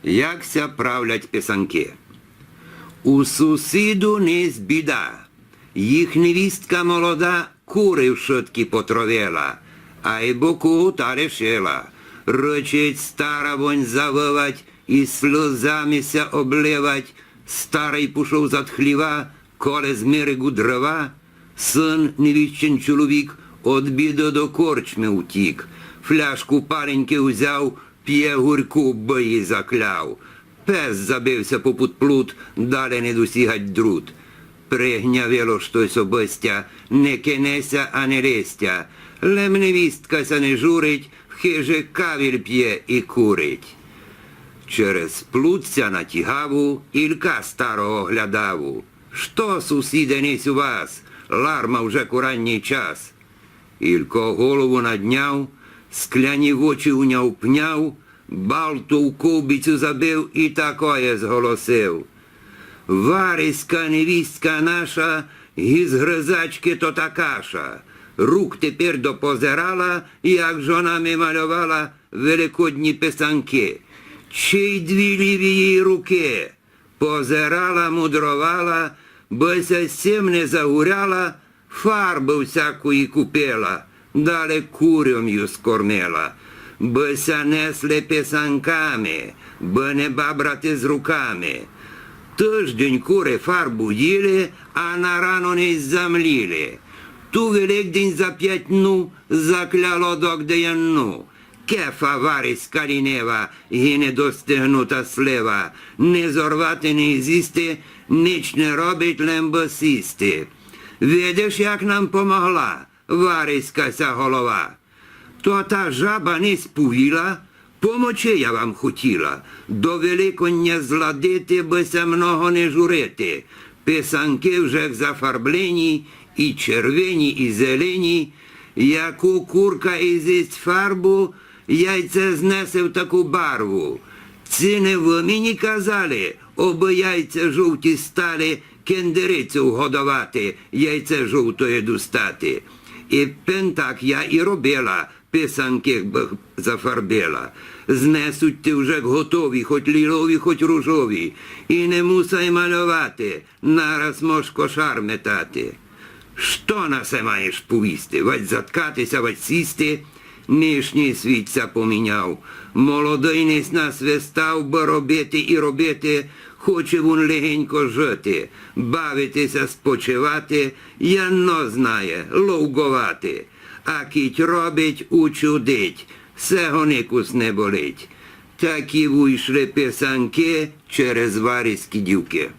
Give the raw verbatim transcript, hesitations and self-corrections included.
Як ся правлять писанкы. У сусіду нись біда. Їх невістка молода куры вшыткі потровила, айбо кугута лишила. Рычить стара, вонь завывать, і сльозами ся обливать. Старый пушов зад хліва, коле з миригу дрова. Сын, невістчин чоловік, од біды до корчмы утік. Фляжку паленькы узяв, пє гурьку, бы її закляв. Пес забив ся попуд плут, дале не досігать друт. Пригнявило штось обыстя, не кине ся, а не листя. Лем невістка ся не журить, в хижи кавіль пє і курить. Через плут ся натігаву, ілька старого глядаву. Што, сусіде, нись у вас? Ларма вже у ранній час. Ілько голову надняв, скляні вочі у нього пняв, балту в ковбицю забив і такоє зголосив: Вариська, невістка наша, гіз грызачкы то та каша. Рук тепер допозирала, як жона ми мальовала великодні писанкы. Чий дві ліві її рукы. Позирала, мудровала, бы ся з сим не загуряла, фарбы всякої купила, дале курьом ю скормила. Бы ся несли писанками, бы не бабрати з руками. Тыждень куры фарбу їли, а на рано не замліли. Ту Великдень за пять днув закляло догде єдну. Кефа, вариська лінива, ги недостигнута слива, не зорвати, не зїсти, нич не робить, лем бы сісти. Видиш, як нам помогла вариська ся голова. То та жаба не сповіла, помочи я вам хотіла, до Великодня зладити, бы ся много не журити. Писанкы вже зафарблені, і червені, і зелені. Яку курка изїсть фарбу, яйце знесе в таку барву. Ци не вы мені казали, обы яйця жовті стали, кендерицю годовати, яйце жовтоє достати? І пен так я і робила, писанкы бы зафарбила. Знесуть ти вже готові, хоть лілові, хоть ружові, і не мусай мальовати, нараз мож кошар метати. Што на се маєш повісти? Вадь заткати ся, вадь сісти. Нишній світ ся поміняв. Молодый нись насвистав, бы робити і робити, хоче вун легенько жити, бавити ся, спочивати, єдно знає — ловговати. А кідь робить, учудить, се го никус не болить. Такі вуйшли писанкы через вариські дівкы.